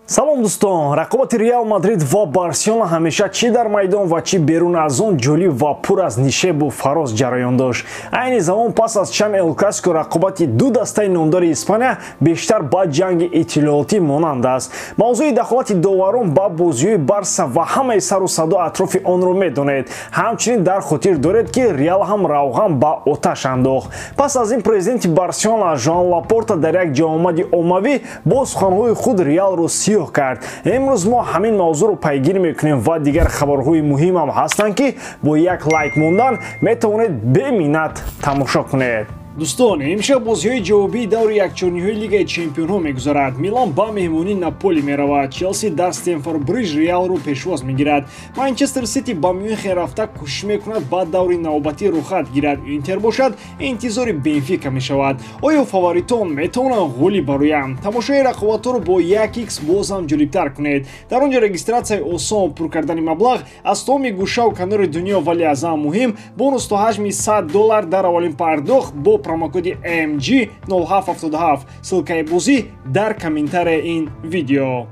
Салом, дӯстон! Рақобати Реал Мадрид ва Барселона ҳамеша чӣ дар майдон ва чӣ берун аз он ҷолиб ва пур аз нишебу фароз ҷараён дошт. Айни замон, пас аз чанд Эл Классико, рақобати ду дастаи номдори Испания бештар ба ҷанги иттилоотӣ монанд аст. Мавзӯи дахолати доварон ба бозиҳои Барса ва ҳамаи сару садо атрофи онро медонед. Ҳамчунин дар хотир доред, ки Реал ҳам равған ба оташ андохт. Пас аз ин президенти Барселона Жоан Лапорта дар як ҷамъомади оммавӣ бо суханҳои худ Реалро сиёҳ кард. Имрӯз мо ҳамин мавзӯъро пайгирӣ мекунем ва дигар хабарҳои муҳимам ҳастанд, ки бо як лайк мондан метавонед беминнат тамошо кунед. Дӯстон, имшаб бозиҳои ҷавобии даври якчорниҳои Лигаи чемпионҳо мегузарад. Милан ба меҳмонии Наполи меравад, Челси дар Стемфорд Бридж Реалро пешвоз мегирад, Манчестер Сити ба Мюнхен рафта кӯшиш мекунад ба даври навбатӣ рухат гирад, Интер бошад, интизори Бенфика мешавад. Оё фаворитон метавонанд ғолиб бароянд? Тамошои рақобатҳоро бо 1x боз ҳам ҷолибтар кунед. Дар он ҷо регистратсияи осон, пур кардани маблағ аз тамоми гӯшаву канори дунё, вале аз ҳама муҳим, бонус то ҳаҷми 100 доллар дар аввалин пардохт бо промокоди MG 0777. Ссылкаи бозӣ дар комментарияи ин видео.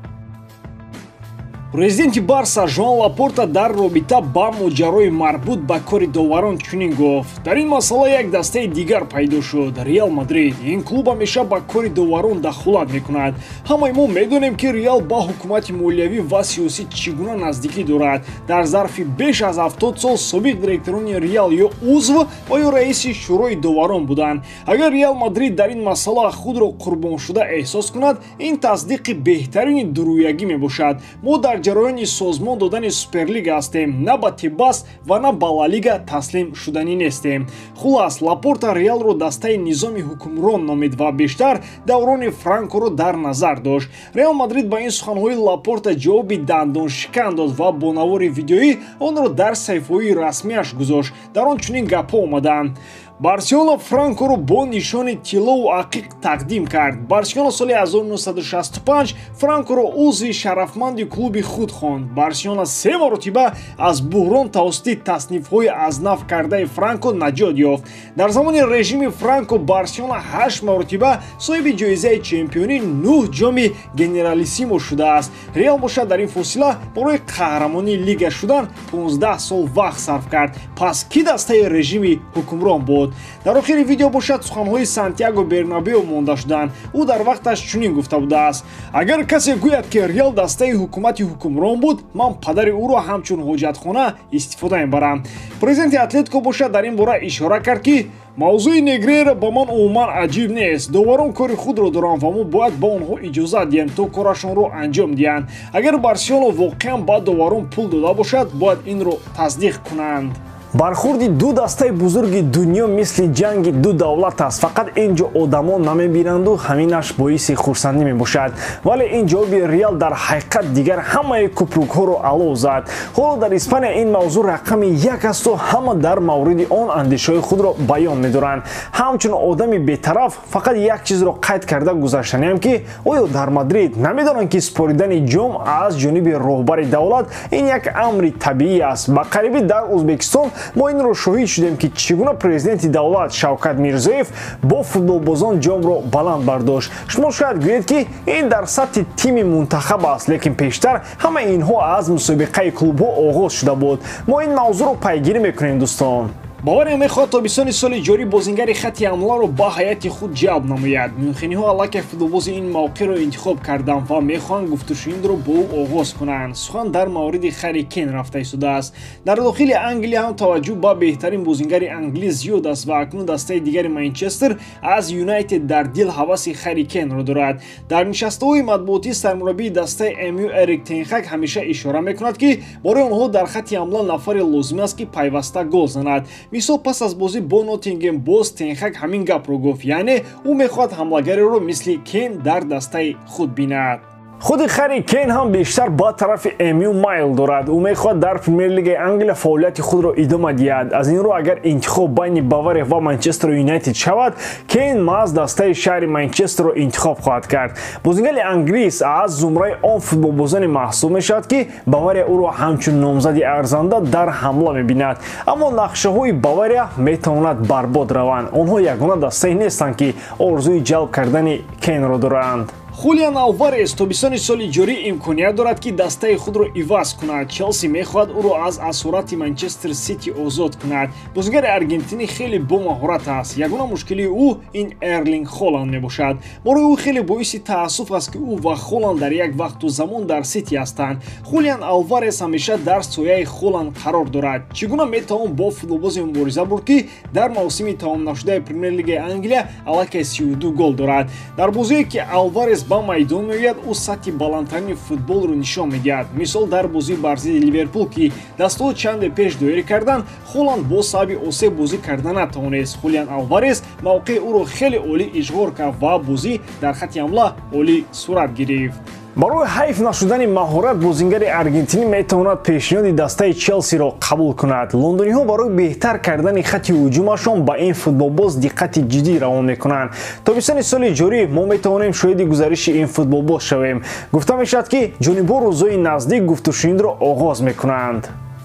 Президенти Барса Жоан Лапорта дар робита ба моҷарои марбут ба кори доварон чунин гуфт: «Дар ин масъала як дастаи дигар пайдо шуд – Реал Мадрид. Ин клуб ҳамеша ба кори доварон дахолат мекунад. Ҳамаи мо медонем, ки Реал ба ҳукумати молиявӣ ва сиёсӣ чӣ гуна наздикӣ дорад. Дар зарфи беш аз 70 сол собиқ директорони Реал ё узв ва ё раиси шӯрои доварон буданд. Агар Реал Мадрид дар ин масъала худро қурбоншуда эҳсос кунад, ин тасдиқи беҳтарини дурӯягӣ мебошад. Мо дар ҷараёни созмон додани Суперлига ҳастем, на ба Тебас ва на ба Ла Лига таслим шуданӣ нестем». Хулас, Лапорта Реалро дастаи низоми ҳукмрон номид ва бештар даврони Франкоро дар назар дошт. Реал Мадрид ба ин суханҳои Лапорта ҷавоби дандоншикан дод ва бо навори видеоӣ онро дар саҳифаҳои расмиаш гузошт. Дар он чунин гапҳо омаданд: «Барселона Франкоро бо нишони тиллову ақиқ тақдим кард. Барселона соли 1965 Франкоро узви шарафманди клуби худ хонд. Барселона се маротиба аз буҳрон тавассути таснифҳои аз нав кардаи Франко наҷот ёфт. Дар замони режими Франко Барселона ҳашт маротиба соҳиби ҷоизаи чемпионӣ, нӯҳ ҷоми Генералиссимо шудааст. Реал бошад, дар ин фосила барои қаҳрамонии лига шудан 15 сол вақт сарф кард. Пас кӣ дастаи режими ҳукмрон буд?» Дар охири видео бошад, суханҳои Сантьяго Бернабео монда шуданд. Ӯ дар вақташ чунин гуфта будааст: «Агар касе гӯяд, ки Реал дастаи ҳукумати ҳукмрон буд, ман падари ӯро ҳамчун ҳоҷатхона истифода мебарам». Президенти Атлетико бошад, дар ин бора ишора кард, ки мавзӯи Негрера ба ман умуман аҷиб нест. Доварон кори худро доранд ва мо бояд ба онҳо иҷозат диҳем, то корашонро анҷом диҳанд. Агар Барселона воқеан ба доварон пул дода бошад, бояд инро тасдиқ кунанд. Бархурди ду дастаи бузурги дунё мисли ҷанги ду давлат аст, фақат ин ҷо одамон намебинанду ҳаминаш боиси хурсандӣ мебошад. Вале ин ҷавоби Реал дар ҳақиқат дигар ҳамаи купрукҳоро алов зад. Ҳоло дар Испания ин мавзӯъ рақами як асту ҳама дар мавриди он андешаҳои худро баён медоранд. Ҳамчун одами бетараф фақат як чизро қайд карда гузаштаниам, ки оё дар Мадрид намедонанд, ки супоридани ҷом аз ҷониби роҳбари давлат ин як амри табиӣ аст? Ба қарибӣ дар Ӯзбекистон мо инро шоҳид шудем, ки чӣ гуна президенти давлат Шавкат Мирзоев бо футболбозон ҷомро баланд бардошт. Шумо шояд гӯед, ки ин дар сатҳи тими мунтахаб аст, лекин пештар ҳамаи инҳо аз мусобиқаи клубҳо оғоз шуда буд. Мо ин мавзӯъро пайгирӣ мекунем, дӯстон. Бавария мехоҳад тобистони соли ҷорӣ бозингари хатти ҳамларо ба ҳайати худ ҷалб намояд. Мюнхениҳо аллакай футболбози ин мавқеъро интихоб карданд ва мехоҳанд гуфтушунидро бо ӯ оғоз кунанд. Сухан дар мавриди Харри Кен рафта истодааст. Дар дохили Англия ҳам таваҷҷӯҳ ба беҳтарин бозингари англис зиёд аст ва акнун дастаи дигари Манчестер аз Юнайтед дар дил ҳаваси Харри Кенро дорад. Дар нишастаҳои матбуотӣ сармураббии дастаи МЮ Эрик Тенхак ҳамеша ишора мекунад, ки барои онҳо дар хатти ҳамла нафаре лозим аст, ки пайваста гол занад. Мисол, пас аз бозӣ бо Ноттингем боз Тенхак ҳамин гапро гуфт, яъне ӯ мехоҳад ҳамлагареро мисли Кен дар дастаи худ бинад. Худи Харри Кен ҳам бештар ба тарафи МЮ майл дорад. Ӯ мехоҳад дар Премер-лигаи Англия фаъолияти худро идома диҳад. Аз ин рӯ, агар интихоб байни Бавария ва Манчестер Юнайтед шавад, Кен маҳз дастаи шаҳри Манчестерро интихоб хоҳад кард. Бозингари англис аз зумраи он футболбозоне маҳсуб мешавад, ки Бавария ӯро ҳамчун номзади арзанда дар ҳамла мебинад. Аммо нақшаҳои Бавария метавонад барбод раванд. Онҳо ягона дастае нестанд, ки орзуи ҷалб кардани Кенро доранд. Хулиан Алварес тобистони соли ҷорӣ имконият дорад, ки дастаи худро иваз кунад. Челси мехоҳад ӯро аз асорати Манчестер Сити озод кунад. Бозигари аргентинӣ хеле бомаҳорат аст. Ягона мушкилии ӯ ин Эрлинг Холанд мебошад. Барои ӯ хеле боиси таассуф аст, ки ӯ ва Холанд дар як вақту замон дар Сити ҳастанд. Хулиан Алварес ҳамеша дар сояи Холанд қарор дорад. Чӣ гуна метавон бо футболбози мубориза бурд, ки дар мавсими тамомнашудаи Премер-лигаи Англия аллакай 32 гол дорад? Дар бозие, ки Алварес ба майдон меояд, ӯ сатҳи баландтарини футболро нишон медиҳад. Мисол, дар бозии бар зидди Ливерпул, ки дастаҳо чанде пеш доир карданд, Холанд бо сабаби осеб бозӣ карда натавонист. Хулиан Алварес мавқеи ӯро хеле олӣ ишғол кард ва бозӣ дар хатти ҳамла олӣ сурат гирифт. Барои ҳайф нашудани маҳорат, бозингари аргентинӣ метавонад пешниҳоди дастаи Челсиро қабул кунад. Лондониҳо барои беҳтар кардани хатти ҳуҷумашон ба ин футболбоз диққати ҷиддӣ равон мекунанд. Тобистони соли ҷорӣ мо метавонем шоҳиди гузариши ин футболбоз шавем. Гуфта мешавад, ки ҷонибҳо рӯзҳои наздик гуфтушунидро оғоз мекунанд.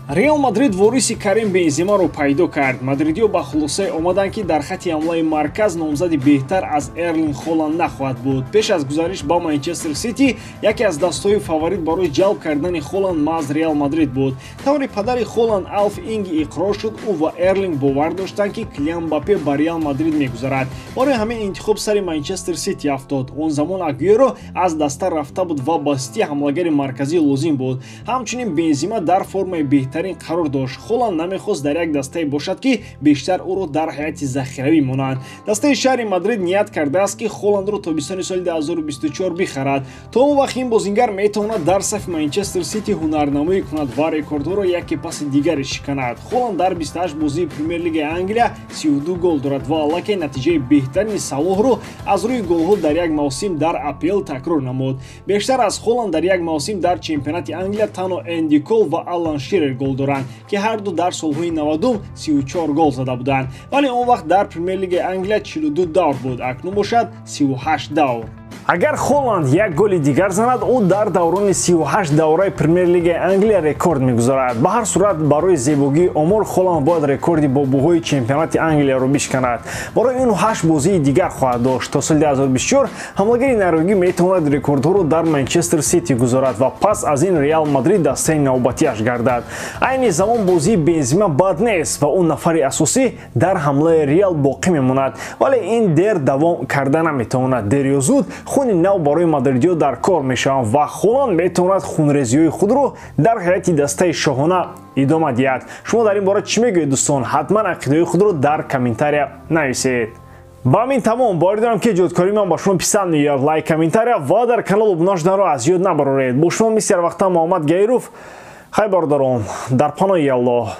Реал Мадрид вориси Карим Бенземаро пайдо кард. Мадридиё ба хулосае омаданд, ки дар хатти ҳамлаи марказ номзади беҳтар аз Эрлинг Холанд нахоҳад буд. Пеш аз гузариш ба Манчестер Сити яке аз дастҳои фаворит барои ҷалб кардани Холанд маҳз Реал Мадрид буд. Тавре падари Холанд Алф Инги иқрор шуд, ӯ ва Эрлинг бовар доштанд, ки Килиан Мбаппе ба Реал Мадрид мегузарад. Барои ҳамин интихоб сари Манчестер Сити афтод. Он замон Агуэро аз даста рафта буд ва ба Сити ҳамлагари марказӣ лозим буд. Ҳамчунин Бензема дар формаи беҳтар қарор дошт. Холанд намехост дар як дастае бошад, ки бештар ӯро дар ҳайати захиравӣ монанд. Дастаи шаҳри Мадрид ният кардааст, ки Холандро тобистони соли 2024 бихарад. То он вақт ин бозингар метавонад дар сафи Манчестер Сити ҳунарнамоӣ кунад ва рекордҳоро яке паси дигаре шиканад. Холанд дар 28 бозии Премер-лигаи Англия 32 гол дорад ва аллакай натиҷаи беҳтарини Салоҳро аз рӯи голҳо дар як мавсим дар АПЛ такрор намуд. Бештар аз Холанд дар як мавсим дар чемпионати Англия танҳо Энди Кол ва Алан Ширер гол доранд, ки ҳарду дар солҳои 90 34 гол зада буданд. Вале он вақт дар Премер-лигаи Англия 42 давр буд, акнун бошад 38 давр. Агар Холанд як голи дигар занад, ӯ дар даврони 38 давраи Премер-лигаи Англия рекорд мегузорад. Ба ҳар сурат, барои зебогии омор Холанд бояд рекорди бобуҳои чемпионати Англияро бишканад. Барои ин 8 бозии дигар хоҳад дошт. То соли 2024 ҳамлагари норвегӣ метавонад рекордҳоро дар Манчестер Сити гузорад ва пас аз ин Реал Мадрид дастаи навбатиаш гардад. Айни замон бозии Бензема бад нест ва ӯ нафари асосӣ дар ҳамлаи Реал боқӣ мемонад, вале ин дер давом карда наметавонад. Дер ё зуд хуни нав барои мадридиё дар кор мешаванд ва Холанд метавонад хунрезиҳои худро дар ҳайати дастаи шоҳона идома диҳад. Шумо дар ин бора чӣ мегӯед, дӯстон? Ҳатман ақидаҳои худро дар комментария нависед. Ба ҳамин тамом. Боварӣ дорам, ки эҷодкории ман ба шумо писанд меояд. Лайк, комментария ва дар канал обуна шуданро аз ёд набароред. Бо шумо мисли ҳар вақта Муҳаммад Гаиров. Хайр, бародарон, дар паноҳи Аллоҳ.